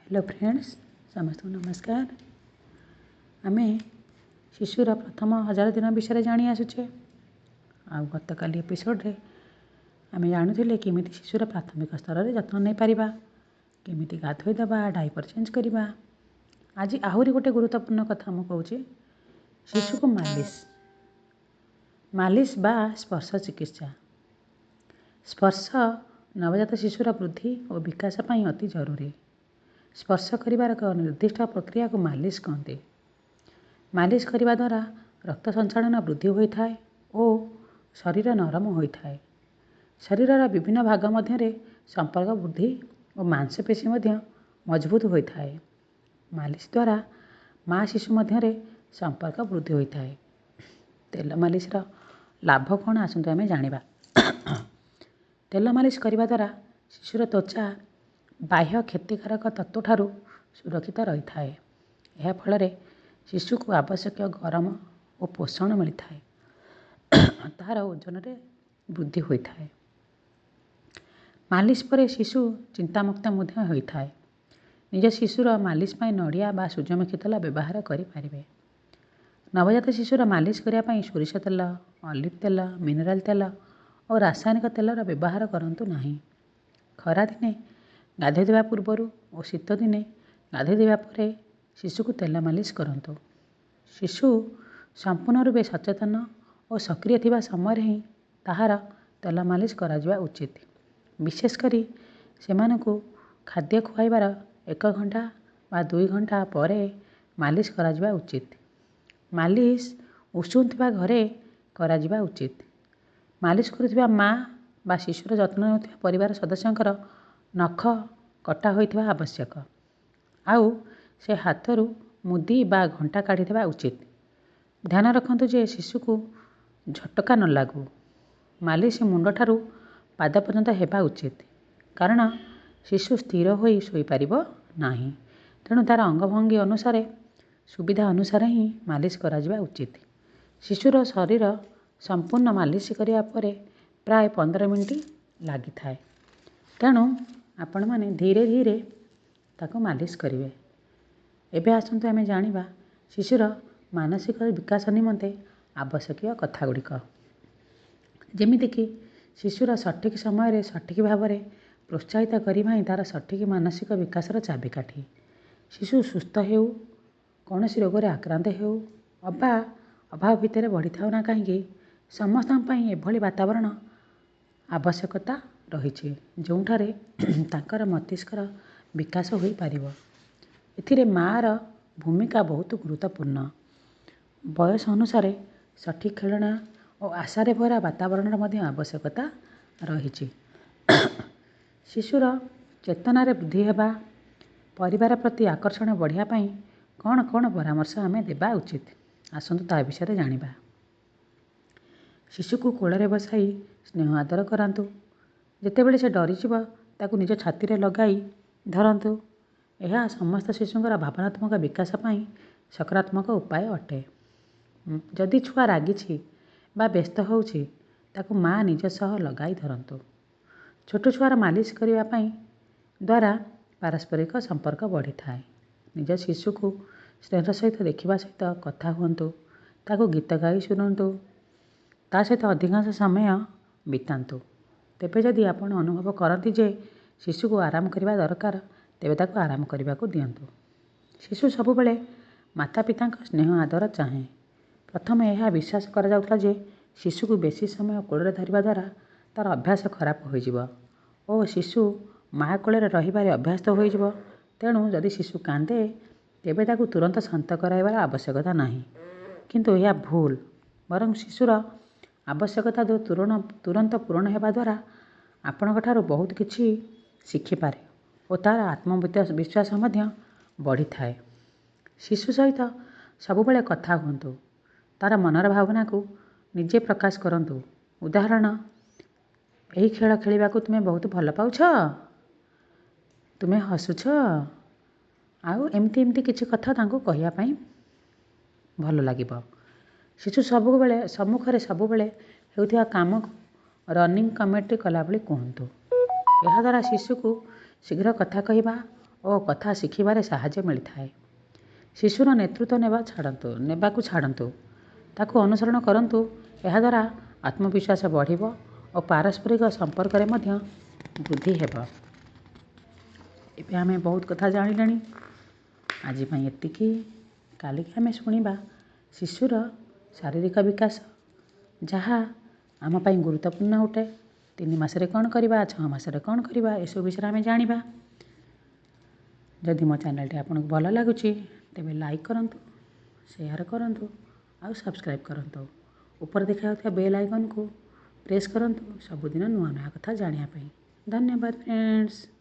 Hello friends, ସମସ୍ତଙ୍କୁ ନମସ୍କାର। ଆମେ ଶିଶୁର ପ୍ରଥମ 1000 ଦିନ ବିଷୟରେ ଜାଣି ଆସୁଛେ, ଆଉ ଗତକାଲି ଏପିସୋଡ଼ରେ ଆମେ ଜାଣୁଥିଲେ କେମିତି ଶିଶୁର ପ୍ରାଥମିକ ସ୍ତରରେ ଯତ୍ନ ନେଇପାରିବା, କେମିତି ଗାଧୋଇ ଦେବା, ଡାଇପର୍ ଚେଞ୍ଜ କରିବା। ଆଜି ଆହୁରି ଗୋଟେ ଗୁରୁତ୍ୱପୂର୍ଣ୍ଣ କଥା ମୁଁ କହୁଛି, ଶିଶୁକୁ ମାଲିସ, ମାଲିସ ବା ସ୍ପର୍ଶ ଚିକିତ୍ସା। ସ୍ପର୍ଶ ନବଜାତ ଶିଶୁର ବୃଦ୍ଧି ଓ ବିକାଶ ପାଇଁ ଅତି ଜରୁରୀ। ସ୍ପର୍ଶ କରିବାର ଏକ ନିର୍ଦ୍ଦିଷ୍ଟ ପ୍ରକ୍ରିୟାକୁ ମାଲିସ କହନ୍ତି। ମାଲିସ କରିବା ଦ୍ୱାରା ରକ୍ତ ସଞ୍ଚାଳନ ବୃଦ୍ଧି ହୋଇଥାଏ ଓ ଶରୀର ନରମ ହୋଇଥାଏ। ଶରୀରର ବିଭିନ୍ନ ଭାଗ ମଧ୍ୟରେ ସମ୍ପର୍କ ବୃଦ୍ଧି ଓ ମାଂସପେଶୀ ମଧ୍ୟ ମଜବୁତ ହୋଇଥାଏ। ମାଲିସ ଦ୍ୱାରା ମା ଶିଶୁ ମଧ୍ୟରେ ସମ୍ପର୍କ ବୃଦ୍ଧି ହୋଇଥାଏ। ତେଲ ମାଲିସର ଲାଭ କ'ଣ, ଆସନ୍ତୁ ଆମେ ଜାଣିବା। ତେଲ ମାଲିସ କରିବା ଦ୍ୱାରା ଶିଶୁର ତ୍ୱଚା ବାହ୍ୟ କ୍ଷତିକାରକ ତତ୍ତ୍ୱଠାରୁ ସୁରକ୍ଷିତ ରହିଥାଏ। ଏହା ଫଳରେ ଶିଶୁକୁ ଆବଶ୍ୟକୀୟ ଗରମ ଓ ପୋଷଣ ମିଳିଥାଏ, ତାହାର ଓଜନରେ ବୃଦ୍ଧି ହୋଇଥାଏ। ମାଲିସ ପରେ ଶିଶୁ ଚିନ୍ତାମୁକ୍ତ ମଧ୍ୟ ହୋଇଥାଏ। ନିଜ ଶିଶୁର ମାଲିସ ପାଇଁ ନଡ଼ିଆ ବା ସୂର୍ଯ୍ୟମୁଖୀ ତେଲ ବ୍ୟବହାର କରିପାରିବେ। ନବଜାତ ଶିଶୁର ମାଲିସ କରିବା ପାଇଁ ସୋରିଷ ତେଲ, ଅଲିଭ୍ ତେଲ, ମିନେରାଲ୍ ତେଲ ଓ ରାସାୟନିକ ତେଲର ବ୍ୟବହାର କରନ୍ତୁ ନାହିଁ। ଖରାଦିନେ ଗାଧୋଇ ଦେବା ପୂର୍ବରୁ ଓ ଶୀତଦିନେ ଗାଧୋଇ ଦେବା ପରେ ଶିଶୁକୁ ତେଲ ମାଲିସ କରନ୍ତୁ। ଶିଶୁ ସମ୍ପୂର୍ଣ୍ଣ ରୂପେ ସଚେତନ ଓ ସକ୍ରିୟ ଥିବା ସମୟରେ ହିଁ ତାହାର ତେଲ ମାଲିସ କରାଯିବା ଉଚିତ। ବିଶେଷ କରି ସେମାନଙ୍କୁ ଖାଦ୍ୟ ଖୁଆଇବାର 1 ଘଣ୍ଟା ବା 2 ଘଣ୍ଟା ପରେ ମାଲିସ କରାଯିବା ଉଚିତ। ମାଲିସ ଉଷୁମ ଥିବା ଘରେ କରାଯିବା ଉଚିତ। ମାଲିସ କରୁଥିବା ମା ବା ଶିଶୁର ଯତ୍ନ ନେଉଥିବା ପରିବାର ସଦସ୍ୟଙ୍କର ନଖ କଟା ହୋଇଥିବା ଆବଶ୍ୟକ, ଆଉ ସେ ହାତରୁ ମୁଦି ବା ଘଣ୍ଟା କାଢ଼ିଦେବା ଉଚିତ। ଧ୍ୟାନ ରଖନ୍ତୁ ଯେ ଶିଶୁକୁ ଝଟକା ନ ଲାଗୁ। ମାଲିସ ମୁଣ୍ଡଠାରୁ ପାଦ ପର୍ଯ୍ୟନ୍ତ ହେବା ଉଚିତ, କାରଣ ଶିଶୁ ସ୍ଥିର ହୋଇ ଶୋଇପାରିବ ନାହିଁ। ତେଣୁ ତା'ର ଅଙ୍ଗଭଙ୍ଗୀ ଅନୁସାରେ, ସୁବିଧା ଅନୁସାରେ ହିଁ ମାଲିସ କରାଯିବା ଉଚିତ। ଶିଶୁର ଶରୀର ସମ୍ପୂର୍ଣ୍ଣ ମାଲିସ କରିବା ପରେ ପ୍ରାୟ 15 ମିନିଟ୍ ଲାଗିଥାଏ, ତେଣୁ ଆପଣମାନେ ଧୀରେ ଧୀରେ ତାକୁ ମାଲିସ କରିବେ। ଏବେ ଆସନ୍ତୁ ଆମେ ଜାଣିବା ଶିଶୁର ମାନସିକ ବିକାଶ ନିମନ୍ତେ ଆବଶ୍ୟକୀୟ କଥା ଗୁଡ଼ିକ। ଯେମିତିକି ଶିଶୁର ସଠିକ୍ ସମୟରେ ସଠିକ୍ ଭାବରେ ପ୍ରୋତ୍ସାହିତ କରିବା ହିଁ ତା'ର ସଠିକ୍ ମାନସିକ ବିକାଶର ଚାବିକାଠି। ଶିଶୁ ସୁସ୍ଥ ହେଉ, କୌଣସି ରୋଗରେ ଆକ୍ରାନ୍ତ ହେଉ ଅବା ଅଭାବ ଭିତରେ ବଢ଼ିଥାଉ ନା କାହିଁକି, ସମସ୍ତଙ୍କ ପାଇଁ ଏଭଳି ବାତାବରଣ ଆବଶ୍ୟକତା ରହିଛି ଯେଉଁଠାରେ ତାଙ୍କର ମସ୍ତିଷ୍କର ବିକାଶ ହୋଇପାରିବ। ଏଥିରେ ମାଆର ଭୂମିକା ବହୁତ ଗୁରୁତ୍ୱପୂର୍ଣ୍ଣ। ବୟସ ଅନୁସାରେ ସଠିକ୍ ଖେଳଣା ଓ ଆଶାରେ ଭରା ବାତାବରଣର ମଧ୍ୟ ଆବଶ୍ୟକତା ରହିଛି। ଶିଶୁର ଚେତନାରେ ବୃଦ୍ଧି ହେବା, ପରିବାର ପ୍ରତି ଆକର୍ଷଣ ବଢ଼ିବା ପାଇଁ କ'ଣ କ'ଣ ପରାମର୍ଶ ଆମେ ଦେବା ଉଚିତ, ଆସନ୍ତୁ ତା ବିଷୟରେ ଜାଣିବା। ଶିଶୁକୁ କୋଳରେ ବସାଇ ସ୍ନେହ ଆଦର କରାନ୍ତୁ। ଯେତେବେଳେ ସେ ଡରିଯିବ, ତାକୁ ନିଜ ଛାତିରେ ଲଗାଇ ଧରନ୍ତୁ। ଏହା ସମସ୍ତ ଶିଶୁଙ୍କର ଭାବନାତ୍ମକ ବିକାଶ ପାଇଁ ସକାରାତ୍ମକ ଉପାୟ ଅଟେ। ଯଦି ଛୁଆ ରାଗିଛି ବା ବ୍ୟସ୍ତ ହେଉଛି, ତାକୁ ମା ନିଜ ସହ ଲଗାଇ ଧରନ୍ତୁ। ଛୋଟ ଛୁଆର ମାଲିସ କରିବା ପାଇଁ ଦ୍ୱାରା ପାରସ୍ପରିକ ସମ୍ପର୍କ ବଢ଼ିଥାଏ। ନିଜ ଶିଶୁକୁ ସ୍ନେହର ସହିତ ଦେଖିବା ସହିତ କଥା ହୁଅନ୍ତୁ, ତାକୁ ଗୀତ ଗାଇ ଶୁଣନ୍ତୁ, ତା ସହିତ ଅଧିକାଂଶ ସମୟ ବିତାନ୍ତୁ। ତେବେ ଯଦି ଆପଣ ଅନୁଭବ କରନ୍ତି ଯେ ଶିଶୁକୁ ଆରାମ କରିବା ଦରକାର, ତେବେ ତାକୁ ଆରାମ କରିବାକୁ ଦିଅନ୍ତୁ। ଶିଶୁ ସବୁବେଳେ ମାତା ପିତାଙ୍କ ସ୍ନେହ ଆଦର ଚାହେଁ। ପ୍ରଥମେ ଏହା ବିଶ୍ୱାସ କରାଯାଉଥିଲା ଯେ ଶିଶୁକୁ ବେଶୀ ସମୟ କୋଳରେ ଧରିବା ଦ୍ୱାରା ତା'ର ଅଭ୍ୟାସ ଖରାପ ହୋଇଯିବ ଓ ଶିଶୁ ମା କୋଳରେ ରହିବାରେ ଅଭ୍ୟସ୍ତ ହୋଇଯିବ। ତେଣୁ ଯଦି ଶିଶୁ କାନ୍ଦେ, ତେବେ ତାକୁ ତୁରନ୍ତ ଶାନ୍ତ କରାଇବାର ଆବଶ୍ୟକତା ନାହିଁ। କିନ୍ତୁ ଏହା ଭୁଲ। ବରଂ ଶିଶୁର ଆବଶ୍ୟକତା ତୁରନ୍ତ ପୂରଣ ହେବା ଦ୍ୱାରା ଆପଣଙ୍କ ଠାରୁ ବହୁତ କିଛି ଶିଖିପାରେ ଓ ତା'ର ଆତ୍ମବିଶ୍ୱାସ ମଧ୍ୟ ବଢ଼ିଥାଏ। ଶିଶୁ ସହିତ ସବୁବେଳେ କଥା ହୁଅନ୍ତୁ। ତା'ର ମନର ଭାବନାକୁ ନିଜେ ପ୍ରକାଶ କରନ୍ତୁ। ଉଦାହରଣ, ଏହି ଖେଳ ଖେଳିବାକୁ ତୁମେ ବହୁତ ଭଲ ପାଉଛ, ତୁମେ ହସୁଛ, ଆଉ ଏମିତି ଏମିତି କିଛି କଥା ତାଙ୍କୁ କହିବା ପାଇଁ ଭଲ ଲାଗିବ। ଶିଶୁ ସବୁବେଳେ ସମ୍ମୁଖରେ ସବୁବେଳେ ହେଉଥିବା କାମକୁ ରନିଂ କମେଣ୍ଟ୍ରି କଲାଭଳି କୁହନ୍ତୁ। ଏହାଦ୍ୱାରା ଶିଶୁକୁ ଶୀଘ୍ର କଥା କହିବା ଓ କଥା ଶିଖିବାରେ ସାହାଯ୍ୟ ମିଳିଥାଏ। ଶିଶୁର ନେତୃତ୍ୱ ନେବା ଛାଡ଼ନ୍ତୁ, ନେବାକୁ ଛାଡ଼ନ୍ତୁ, ତାକୁ ଅନୁସରଣ କରନ୍ତୁ। ଏହାଦ୍ୱାରା ଆତ୍ମବିଶ୍ୱାସ ବଢ଼ିବ ଓ ପାରସ୍ପରିକ ସମ୍ପର୍କରେ ମଧ୍ୟ ବୃଦ୍ଧି ହେବ। ଏବେ ଆମେ ବହୁତ କଥା ଜାଣିଲେଣି। ଆଜି ପାଇଁ ଏତିକି। କାଲିକି ଆମେ ଶୁଣିବା ଶିଶୁର ଶାରୀରିକ ବିକାଶ, ଯାହା ଆମ ପାଇଁ ଗୁରୁତ୍ୱପୂର୍ଣ୍ଣ ଅଟେ। 3 ମାସରେ କ'ଣ କରିବା, 6 ମାସରେ କ'ଣ କରିବା, ଏସବୁ ବିଷୟରେ ଆମେ ଜାଣିବା। ଯଦି ମୋ ଚ୍ୟାନେଲଟି ଆପଣଙ୍କୁ ଭଲ ଲାଗୁଛି, ତେବେ ଲାଇକ୍ କରନ୍ତୁ, ସେୟାର କରନ୍ତୁ ଆଉ ସବସ୍କ୍ରାଇବ୍ କରନ୍ତୁ। ଉପରେ ଦେଖାଯାଉଥିବା ବେଲ୍ ଆଇକନ୍କୁ ପ୍ରେସ୍ କରନ୍ତୁ ସବୁଦିନ ନୂଆ ନୂଆ କଥା ଜାଣିବା ପାଇଁ। ଧନ୍ୟବାଦ ଫ୍ରେଣ୍ଡସ୍।